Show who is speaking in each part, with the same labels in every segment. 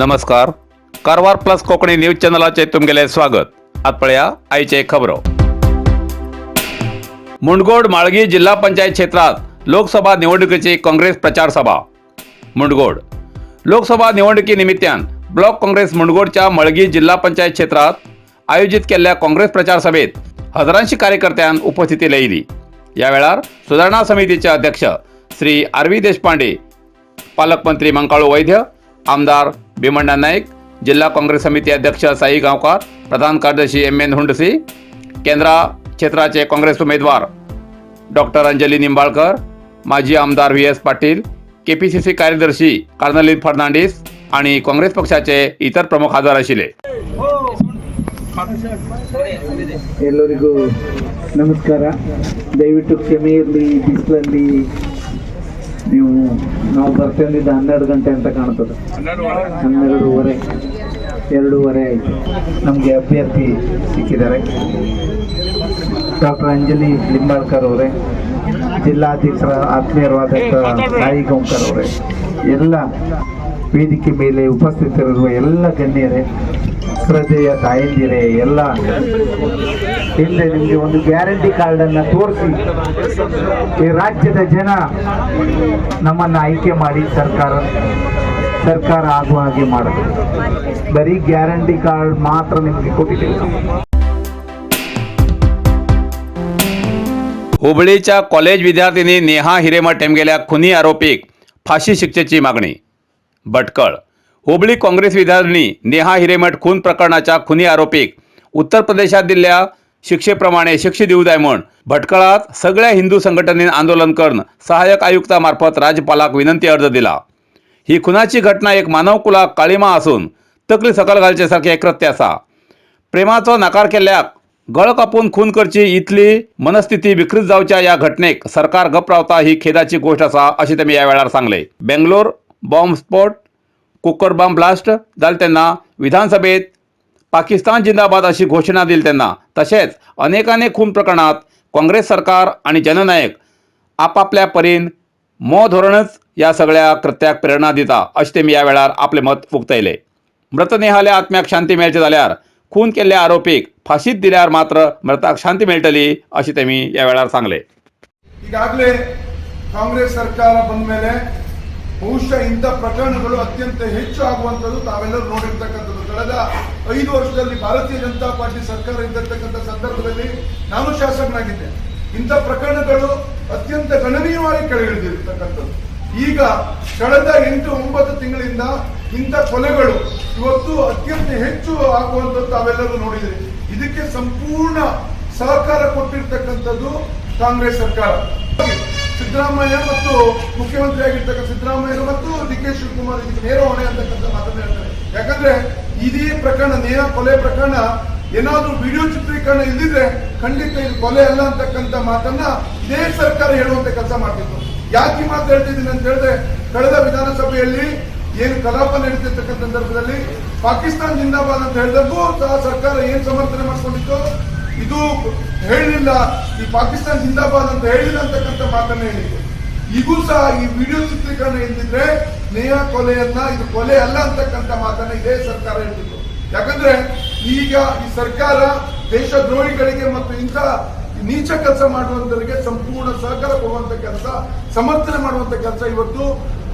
Speaker 1: नमस्कार, Karwar plus Konkani news चॅनलाचेर तुमगेलें स्वागत. आत पळया आयचे खबरो. मुंडगोड माळगी जिल्हा पंचायत क्षेत्रात लोकसभा निवडणुकीची काँग्रेस प्रचार सभा. मुंडगोड लोकसभा निवडणुकी निमित्तान ब्लॉक काँग्रेस मुंडगोडच्या मळगी जिल्हा पंचायत क्षेत्रात आयोजित केल्ल्या काँग्रेस प्रचार सभेत हजारांशी कार्यकर्त्यां उपस्थिती लयली. या वेळार सुधारणा समितीचे अध्यक्ष श्री आर व्ही देशपांडे, पालकमंत्री मंकाळू वैद्य, आमदार भीमण्णा नाईक, जिल्हा काँग्रेस समिती अध्यक्ष साई गावकर, प्रधान कार्यदर्शी एम एन हुंडसी, केंद्रा क्षेत्राचे काँग्रेस उमेदवार डॉक्टर अंजली निंबाळकर, माजी आमदार व्ही एस पाटील, केपीसीसी कार्यदर्शी कार्नलिन फर्नांडिस आणि काँग्रेस पक्षाचे इतर प्रमुख हजर आशिल्ले.
Speaker 2: ಎಲ್ಲರಿಗೂ ನಮಸ್ಕಾರ. ದಯವಿಟ್ಟು ಕ್ಷಮೆ ಇರಲಿ. ಬಿಸಿಲಲ್ಲಿ ನೀವು, ನಾವು ಬರ್ತಂದಿದ್ದ 12 ಗಂಟೆ ಅಂತ ಕಾಣ್ತದೆ. 12:30, 2:30 ಆಯಿತು. ನಮಗೆ ಅಭ್ಯರ್ಥಿ ಸಿಕ್ಕಿದ್ದಾರೆ. ಡಾಕ್ಟರ್ ಅಂಜಲಿ ಲಿಂಬಾಳ್ಕರ್ ಅವರೇ, ಜಿಲ್ಲಾಧ್ಯಕ್ಷರ ಆತ್ಮೀಯರಾದಂಥ ಸಾಯಿ ಗಾಂವ್ಕರ್ ಅವರೇ, ಎಲ್ಲ ವೇದಿಕೆ ಮೇಲೆ ಉಪಸ್ಥಿತರಿರುವ ಎಲ್ಲ ಗಣ್ಯರೇ, ಶ್ರದ್ಧೆಯ ತಾಯಂದಿರೇ, ಎಲ್ಲ ಹಿಂದೆ ನಿಮಗೆ ಒಂದು ಗ್ಯಾರಂಟಿ ಕಾರ್ಡ್ ಅನ್ನ ತೋರಿಸಿ ಈ ರಾಜ್ಯದ ಜನ ನಮ್ಮನ್ನು ಆಯ್ಕೆ ಮಾಡಿ ಸರ್ಕಾರ ಸರ್ಕಾರ ಆಗುವ ಹಾಗೆ ಮಾಡೋದು. ಬರೀ ಗ್ಯಾರಂಟಿ ಕಾರ್ಡ್ ಮಾತ್ರ ನಿಮಗೆ ಕೊಟ್ಟಿದ್ದೇವೆ ನಾವು.
Speaker 1: हुबळीच्या कॉलेज विद्यार्थिनी नेहा हिरेमठ हेमगेल्या खुनी आरोपीक फाशी शिक्षेची मागणी. भटकळ हुबळी काँग्रेस विद्यार्थिनी नेहा हिरेमठ खून प्रकरणाच्या खुनी आरोपीक उत्तर प्रदेशात दिल्ल्या शिक्षेप्रमाणे शिक्षा दिवं जाय म्हूण भटकळात सगळ्या हिंदू संघटनेन आंदोलन करून सहाय्यक आयुक्तामार्फत राज्यपालाक विनंती अर्ज दिला. ही खुनाची घटना एक मानवकुलाक काळीमा आसून तकली सकल घालचे सारखें एक कृत्य आसा. प्रेमाचो नाकार केल्ल्याक गळो कापून खून करची इतली मनस्थिती विकृत जावच्या ह्या घटनेक सरकार गप रावता ही खेदाची गोश्ट आसा, अशें तेमी ह्या वेळार सांगलें. बेंगलोर बॉम्ब स्फोट, कुकर बॉम्ब ब्लास्ट जालें तेन्ना विधानसभेत पाकिस्तान जिंदाबाद अशी घोशणा दिली तेन्ना, तशेंच अनेकानेक खून प्रकरणात काँग्रेस सरकार आनी जननायक आपापल्या परीन मोव धोरणच ह्या सगळ्या कृत्याक प्रेरणा दिता, अशें तेमी ह्या वेळार आपलें मत उक्तायलें. मृतनेहाल्या आत्म्याक शांती मेळची जाल्यार खून केल्ल्या आरोपीक फाशीत दिल्यार मात्र मृताक शांती मेळटली, अशें तेमी ह्या वेळार सांगलें.
Speaker 3: ಈಗಾಗಲೇ ಕಾಂಗ್ರೆಸ್ ಸರ್ಕಾರ ಬಂದ ಮೇಲೆ ಬಹುಶಃ ಇಂಥ ಪ್ರಕರಣಗಳು ಅತ್ಯಂತ ಹೆಚ್ಚು ಆಗುವಂಥದ್ದು ತಾವೆಲ್ಲರೂ ನೋಡಿರ್ತಕ್ಕಂಥದ್ದು. ಕಳೆದ 5 ವರ್ಷದಲ್ಲಿ ಭಾರತೀಯ ಜನತಾ ಪಾರ್ಟಿ ಸರ್ಕಾರ ಇದ್ದಿರ್ತಕ್ಕಂಥ ಸಂದರ್ಭದಲ್ಲಿ ನಾನು ಶಾಸಕನಾಗಿದ್ದೆ. ಇಂಥ ಪ್ರಕರಣಗಳು ಅತ್ಯಂತ ಗಣನೀಯವಾಗಿ ಕೆಳಗಿಳಿದಿರ್ತಕ್ಕಂಥದ್ದು. ಈಗ ಕಳೆದ 8-9 ತಿಂಗಳಿಂದ ಇಂಥ ಕೊಲೆಗಳು ಇವತ್ತು ಅತ್ಯಂತ ಹೆಚ್ಚು ಆಗುವಂಥದ್ದು ತಾವೆಲ್ಲರೂ ನೋಡಿದಿರಿ. ಇದಕ್ಕೆ ಸಂಪೂರ್ಣ ಸಹಕಾರ ಕೊಟ್ಟಿರ್ತಕ್ಕಂಥದ್ದು ಕಾಂಗ್ರೆಸ್ ಸರ್ಕಾರ. ಸಿದ್ದರಾಮಯ್ಯ ಮತ್ತು ಮುಖ್ಯಮಂತ್ರಿ ಆಗಿರ್ತಕ್ಕ ಸಿದ್ದರಾಮಯ್ಯ ಮತ್ತು ಡಿ ಕೆ ಶಿವಕುಮಾರ್ ಇದಕ್ಕೆ ನೇರ ಹೊಣೆ ಅಂತಕ್ಕಂಥ ಮಾತನ್ನ ಹೇಳ್ತಾರೆ. ಯಾಕಂದ್ರೆ ಇದೇ ಪ್ರಕರಣ, ನೇಹ ಕೊಲೆ ಪ್ರಕರಣ, ಏನಾದ್ರೂ ವಿಡಿಯೋ ಚಿತ್ರೀಕರಣ ಇಲ್ದಿದ್ರೆ ಖಂಡಿತ ಇದು ಕೊಲೆ ಅಲ್ಲ ಅಂತಕ್ಕಂಥ ಮಾತನ್ನ ಇದೇ ಸರ್ಕಾರ ಹೇಳುವಂತ ಕೆಲಸ ಮಾಡ್ತಿತ್ತು. ಯಾಕೆ ಈ ಮಾತು ಹೇಳ್ತಿದ್ದೀನಿ ಅಂತ ಹೇಳಿದ್ರೆ, ಕಳೆದ ವಿಧಾನಸಭೆಯಲ್ಲಿ ಏನು ಕಲಾಪ ನಡೀತಿರ್ತಕ್ಕಂಥ ಸಂದರ್ಭದಲ್ಲಿ ಪಾಕಿಸ್ತಾನ ಜಿಂದಾಬಾದ್ ಅಂತ ಹೇಳಿದಾಗೂ ಸಹ ಸರ್ಕಾರ ಏನ್ ಸಮರ್ಥನೆ ಮಾಡ್ಕೊಂಡಿತ್ತು? ಇದು ಹೇಳಿಲ್ಲ, ಈ ಪಾಕಿಸ್ತಾನ ಜಿಂದಾಬಾದ್ ಅಂತ ಹೇಳಿಲ್ಲ ಅಂತಕ್ಕಂಥ ಮಾತನ್ನ ಹೇಳಿತ್ತು. ಈಗೂ ಸಹ ಈ ವಿಡಿಯೋ ಚಿತ್ರೀಕರಣ ಇಲ್ದಿದ್ರೆ ನೇಹ ಕೊಲೆಯನ್ನ ಇದು ಕೊಲೆ ಅಲ್ಲ ಅಂತಕ್ಕಂಥ ಮಾತನ್ನ ಇದೇ ಸರ್ಕಾರ ಹೇಳ್ತಿತ್ತು. ಯಾಕಂದ್ರೆ ಈಗ ಈ ಸರ್ಕಾರ ದೇಶದ್ರೋಹಿಗಳಿಗೆ ಮತ್ತು ಇಂಥ ನೀಚ ಕೆಲಸ ಮಾಡುವಂತವರಿಗೆ ಸಂಪೂರ್ಣ ಸಹಕಾರ ಕೊಡುವಂತ ಕೆಲಸ, ಸಮರ್ಥನೆ ಮಾಡುವಂತ ಕೆಲಸ ಇವತ್ತು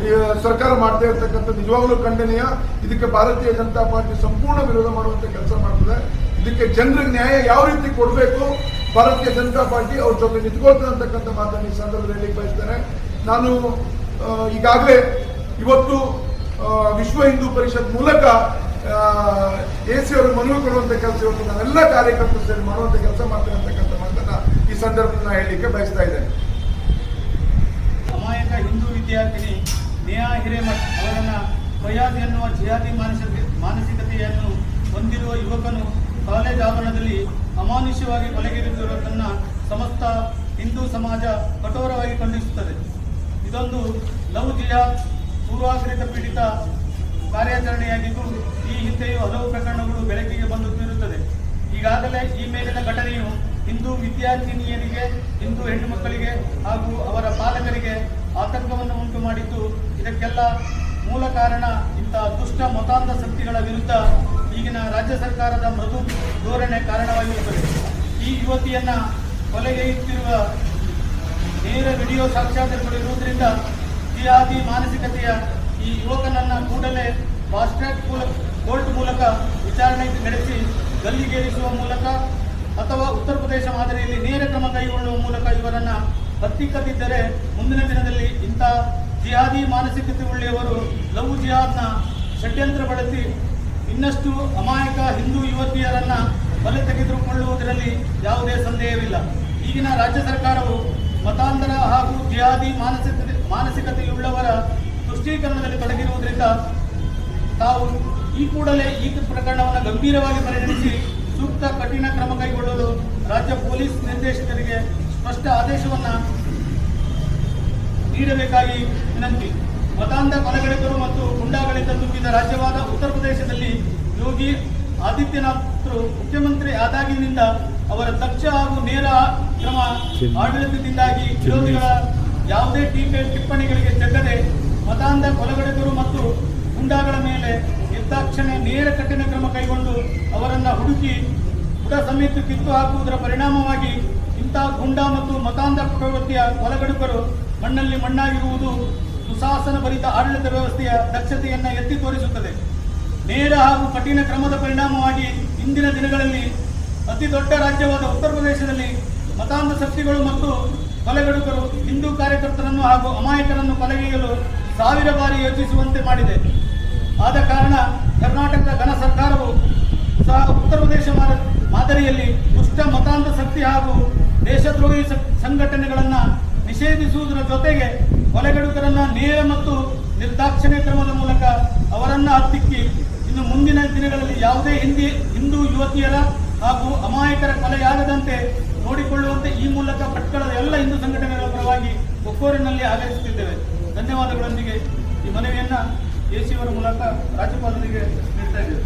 Speaker 3: ಈ ಸರ್ಕಾರ ಮಾಡ್ತಾ ಇರ್ತಕ್ಕಂಥ ನಿಜವಾಗ್ಲೂ ಖಂಡನೀಯ. ಇದಕ್ಕೆ ಭಾರತೀಯ ಜನತಾ ಪಾರ್ಟಿ ಸಂಪೂರ್ಣ ವಿರೋಧ ಮಾಡುವಂತ ಕೆಲಸ ಮಾಡ್ತದೆ. ಇದಕ್ಕೆ ಜನರಿಗೆ ನ್ಯಾಯ ಯಾವ ರೀತಿ ಕೊಡಬೇಕು, ಭಾರತೀಯ ಜನತಾ ಪಾರ್ಟಿ ಅವ್ರ ಜೊತೆ ನಿಂತ್ಕೊಳ್ತದೆ ಅಂತಕ್ಕಂಥ ಮಾತನ್ನು ಈ ಸಂದರ್ಭದಲ್ಲಿ ಹೇಳಲಿಕ್ಕೆ ಬಯಸ್ತೇನೆ. ನಾನು ಈಗಾಗಲೇ ಇವತ್ತು ವಿಶ್ವ ಹಿಂದೂ ಪರಿಷತ್ ಮೂಲಕ ಎ ಸಿ ಅವರಿಗೆ ಮನವಿ ಕೊಡುವಂತ ಕೆಲಸ ಇವತ್ತು ನಾವೆಲ್ಲ ಕಾರ್ಯಕರ್ತರು ಸೇರಿ ಮಾಡುವಂತ ಕೆಲಸ ಮಾಡ್ತೇನೆ ಅಂತಕ್ಕಂಥ ಮಾತನ್ನ ಈ ಸಂದರ್ಭದಲ್ಲಿ ನಾನು ಹೇಳಲಿಕ್ಕೆ ಬಯಸ್ತಾ ಇದ್ದೇನೆ.
Speaker 4: ಅಮಾಯಕ ಹಿಂದೂ ವಿದ್ಯಾರ್ಥಿನಿ ನೇಹಾ ಹಿರೇಮಠ್ ಅವರನ್ನ ಫಯಾಜ್ ಎನ್ನುವ ಜಿಹಾದಿ ಮಾನಸಿಕತೆಯನ್ನು ಹೊಂದಿರುವ ಯುವಕನು ಕಾಲೇಜ್ ಆವರಣದಲ್ಲಿ ಅಮಾನುಷ್ಯವಾಗಿ ಕೊಲೆಗೈದಿರುವುದನ್ನು ಸಮಸ್ತ ಹಿಂದೂ ಸಮಾಜ ಕಠೋರವಾಗಿ ಖಂಡಿಸುತ್ತದೆ. ಇದೊಂದು ಲವ್ ಜಿಹಾದ್ ಪೂರ್ವಾಗ್ರಹ ಪೀಡಿತ ಕಾರ್ಯಾಚರಣೆಯಾಗಿದ್ದು, ಈ ಹಿಂದೆಯೂ ಹಲವು ಪ್ರಕರಣಗಳು ಬೆಳಕಿಗೆ ಬಂದು ತೀರುತ್ತದೆ. ಈಗಾಗಲೇ ಈ ಮೇಲಿನ ಘಟನೆಯು ಹಿಂದೂ ವಿದ್ಯಾರ್ಥಿನಿಯರಿಗೆ, ಹಿಂದೂ ಹೆಣ್ಣು ಮಕ್ಕಳಿಗೆ ಹಾಗೂ ಅವರ ಪಾಲಕರಿಗೆ ಆತಂಕವನ್ನು ಉಂಟು ಮಾಡಿದ್ದು, ಇದಕ್ಕೆಲ್ಲ ಮೂಲ ಕಾರಣ ಇಂಥ ದುಷ್ಟ ಮತಾಂಧ ಶಕ್ತಿಗಳ ವಿರುದ್ಧ ಈಗಿನ ರಾಜ್ಯ ಸರ್ಕಾರದ ಮೃದು ಧೋರಣೆ ಕಾರಣವಾಗಿರುತ್ತದೆ. ಈ ಯುವತಿಯನ್ನ ಕೊಲೆಗೈಯುತ್ತಿರುವ ನೇರ ವಿಡಿಯೋ ಸಾಕ್ಷ್ಯಾಧಾರಗಳು ಇರುವುದರಿಂದ ಜಿಹಾದಿ ಮಾನಸಿಕತೆಯ ಈ ಯುವಕನನ್ನ ಕೂಡಲೇ ಫಾಸ್ಟ್ ಟ್ರ್ಯಾಕ್ ಕೋರ್ಟ್ ಮೂಲಕ ವಿಚಾರಣೆ ನಡೆಸಿ ಗಲ್ಲಿಗೇರಿಸುವ ಮೂಲಕ ಅಥವಾ ಉತ್ತರ ಪ್ರದೇಶ ಮಾದರಿಯಲ್ಲಿ ನೇರ ಕ್ರಮ ಕೈಗೊಳ್ಳುವ ಮೂಲಕ ಇವರನ್ನ ಹತ್ತಿಕ್ಕದಿದ್ದರೆ ಮುಂದಿನ ದಿನದಲ್ಲಿ ಇಂಥ ಜಿಹಾದಿ ಮಾನಸಿಕತೆ ಉಳ್ಳೆಯವರು ಲವ್ ಜಿಹಾದ್ನ ಷಡ್ಯಂತ್ರ ಬಳಸಿ ಇನ್ನಷ್ಟು ಅಮಾಯಕ ಹಿಂದೂ ಯುವತಿಯರನ್ನ ಬಲೆ ತೆಗೆದುಕೊಳ್ಳುವುದರಲ್ಲಿ ಯಾವುದೇ ಸಂದೇಹವಿಲ್ಲ. ಈಗಿನ ರಾಜ್ಯ ಸರ್ಕಾರವು ಮತಾಂತರ ಹಾಗೂ ಜಿಹಾದಿ ಮಾನಸಿಕತೆಯುಳ್ಳವರ ತುಷ್ಟೀಕರಣದಲ್ಲಿ ತೊಡಗಿರುವುದರಿಂದ ತಾವು ಈ ಕೂಡಲೇ ಈ ಪ್ರಕರಣವನ್ನು ಗಂಭೀರವಾಗಿ ಪರಿಗಣಿಸಿ ಸೂಕ್ತ ಕಠಿಣ ಕ್ರಮ ಕೈಗೊಳ್ಳಲು ರಾಜ್ಯ ಪೊಲೀಸ್ ನಿರ್ದೇಶಕರಿಗೆ ಸ್ಪಷ್ಟ ಆದೇಶವನ್ನು ನೀಡಬೇಕಾಗಿ ವಿನಂತಿ. ಮತಾಂಧ ಕೊಲೆಗಡುಕರು ಮತ್ತು ಗುಂಡಾಗಳಿಂದ ತುಂಬಿದ ರಾಜ್ಯವಾದ ಉತ್ತರ ಪ್ರದೇಶದಲ್ಲಿ ಯೋಗಿ ಆದಿತ್ಯನಾಥ್ರು ಮುಖ್ಯಮಂತ್ರಿ ಆದಾಗಿನಿಂದ ಅವರ ದಕ್ಷ ಹಾಗೂ ನೇರ ಕ್ರಮ ಆಡಳಿತದಿಂದಾಗಿ ವಿರೋಧಿಗಳ ಯಾವುದೇ ಟೀಕೆ ಟಿಪ್ಪಣಿಗಳಿಗೆ ಜಗ್ಗದೆ ಮತಾಂಧ ಕೊಲೆಗಡುಕರು ಮತ್ತು ಗುಂಡಾಗಳ ಮೇಲೆ ನಿರ್ದಾಕ್ಷಿಣ್ಯ ನೇರ ಕಠಿಣ ಕ್ರಮ ಕೈಗೊಂಡು ಅವರನ್ನು ಹುಡುಕಿ ಬುಡ ಸಮೇತ ಕಿತ್ತು ಹಾಕುವುದರ ಪರಿಣಾಮವಾಗಿ ಇಂತಹ ಗುಂಡಾ ಮತ್ತು ಮತಾಂಧ ಪ್ರವೃತ್ತಿಯ ಕೊಲೆಗಡುಕರು ಮಣ್ಣಲ್ಲಿ ಮಣ್ಣಾಗಿರುವುದು ಸುಶಾಸನ ಭರಿತ ಆಡಳಿತ ವ್ಯವಸ್ಥೆಯ ದಕ್ಷತೆಯನ್ನು ಎತ್ತಿ ತೋರಿಸುತ್ತದೆ. ನೇರ ಹಾಗೂ ಕಠಿಣ ಕ್ರಮದ ಪರಿಣಾಮವಾಗಿ ಇಂದಿನ ದಿನಗಳಲ್ಲಿ ಅತಿ ದೊಡ್ಡ ರಾಜ್ಯವಾದ ಉತ್ತರ ಪ್ರದೇಶದಲ್ಲಿ ಮತಾಂಧ ಶಕ್ತಿಗಳು ಮತ್ತು ಕೊಲೆಗಡುಕರು ಹಿಂದೂ ಕಾರ್ಯಕರ್ತರನ್ನು ಹಾಗೂ ಅಮಾಯಕರನ್ನು ಕೊಲೆಗೈಯಲು ಸಾವಿರ ಬಾರಿ ಯೋಚಿಸುವಂತೆ ಮಾಡಿದೆ. ಆದ ಕಾರಣ ಕರ್ನಾಟಕದ ಘನ ಸರ್ಕಾರವು ಸಹ ಉತ್ತರ ಪ್ರದೇಶ ಮಾದರಿಯಲ್ಲಿ ದುಷ್ಟ ಮತಾಂಧ ಶಕ್ತಿ ಹಾಗೂ ದೇಶದ್ರೋಹಿ ಸಂಘಟನೆಗಳನ್ನು ನಿಷೇಧಿಸುವುದರ ಜೊತೆಗೆ ಕೊಲೆಗಡುಕರನ್ನ ನೇರ ಮತ್ತು ನಿರ್ದಾಕ್ಷಿಣ್ಯ ಕ್ರಮದ ಮೂಲಕ ಅವರನ್ನ ಹತ್ತಿಕ್ಕಿ ಇನ್ನು ಮುಂದಿನ ದಿನಗಳಲ್ಲಿ ಯಾವುದೇ ಹಿಂದೂ ಯುವತಿಯರ ಹಾಗೂ ಅಮಾಯಕರ ಕೊಲೆಯಾಗದಂತೆ ನೋಡಿಕೊಳ್ಳುವಂತೆ ಈ ಮೂಲಕ ಭಟ್ಕಳದ ಎಲ್ಲ ಹಿಂದೂ ಸಂಘಟನೆಗಳ ಪರವಾಗಿ ಒಕ್ಕೋರಿನಲ್ಲಿ ಆಗ್ರಹಿಸುತ್ತಿದ್ದೇವೆ. ಧನ್ಯವಾದಗಳೊಂದಿಗೆ ಈ ಮನವಿಯನ್ನ ಎಸಿಯವರ ಮೂಲಕ ರಾಜ್ಯಪಾಲರಿಗೆ ನೀಡ್ತಾ ಇದ್ದೇವೆ.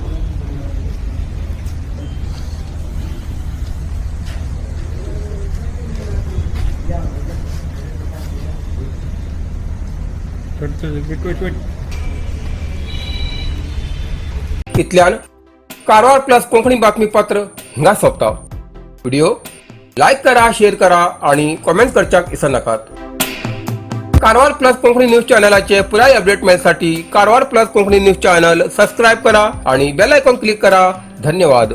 Speaker 5: Wait, wait, wait.
Speaker 6: इतल्यान कारवार प्लस कोंकणी बातमीपत्र हिंगा सोंपता. व्हिडिओ लायक करा, शेअर करा आणि कॉमेंट करच्याक विसरनाकात. कारवार प्लस कोंकणी न्यूज चॅनलाचे पुराय अपडेट मेळसाठी Karwar plus Konkani news channel subscribe करा आणि बेल आयकॉन क्लिक करा. धन्यवाद.